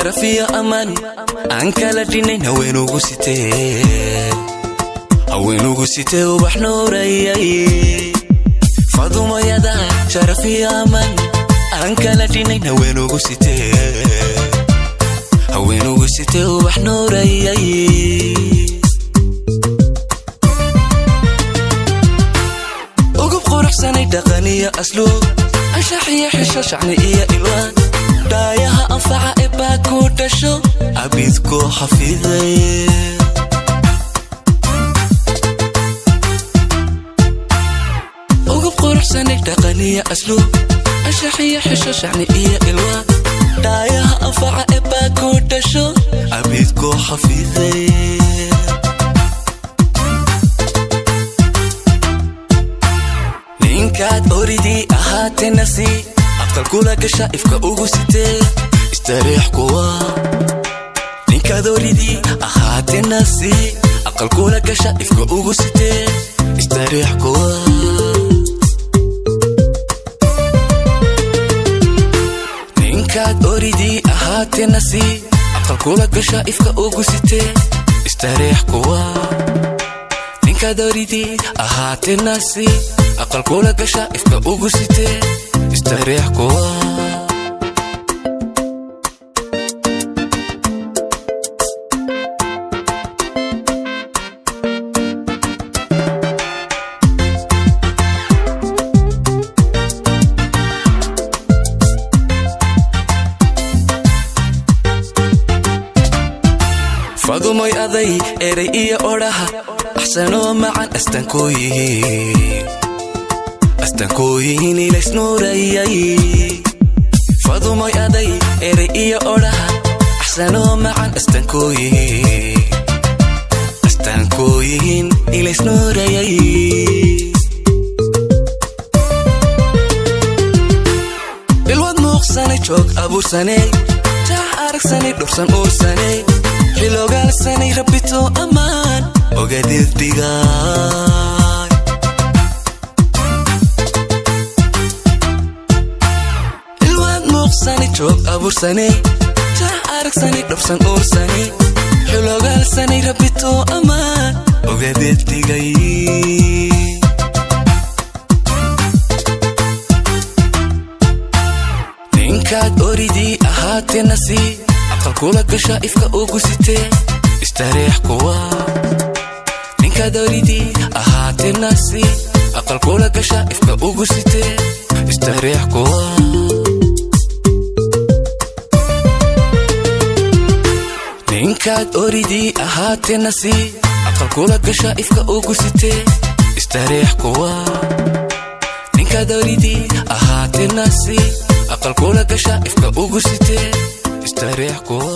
Sharaf iyo ammaan aan kala dhinayn, haweenugu sitee, haweenugu sitee, ubax nuurayay. Fadumoyada sharaf iyo ammaan aan kala dhinayn, haweenugu sitee, haweenugu sitee, ubax nuurayay. Ugub quruxsanay, dhaqan iyo asluub, anshax iyo xisho, shacni iyo ilwaan, dhaayaha anfaca ee baa ku dhasho, abidku xafiday. Ugub quruxsanay, dhaqan iyo asluub, anshax iyo xisho, shacni iyo ilwaan, dhaayaha anfaca ee baa ku dhasho, abidku xafiday. Ninkaad oridii ahaatee nasi aqal kula gasha, ifka ugu sitee, istariix kuwa. Ninkaad oridii ahaatee nasi aqal kula gasha, ifka ugu sitee, istariix kuwa. Ninkaad oridii ahaatee nasi aqal kula gasha, ifka ugu sitee, istariix kuwa. Ninkaad oridii ahaatee nasi aqal kula gasha, ifka ugu sitee, istariix kuwa. Fadumoy aday eray iyo odhaha axsanoo macan astankoo yihiin, astankoo yihiin, ilaysnuurayay. Fadumoy aday eray iyo odhaha axsanoo macan astankoo yihiin, astankoo yihiin, ilaysnuurayay. Ilwad muuqsanay, joog abuursanay, jax aragsanay, dhursan uursanay, xilogaalsanay, rabbito ammaan ogadeed dhigay. Ilwaad muuqsanay, joog abuursanay, jax aragsanay, dhursan uursanay, xilogaalsanay, rabbito ammaan ogadeed dhigay. Ninkaad oridii ahaatee nasi aqal kula gasha, ifka ugu sitee, istariix kuwa. Ninkaad oridii ahaatee nasi aqal kula gasha, ifka ugu sitee, istariix kuwa. Ninkaad oridii ahaatee nasi aqal kula gasha, ifka ugu sitee, istariix kuwa. Ninkaad oridii ahaatee nasi aqal kula gasha, ifka ugu sitee, istariix kuwa.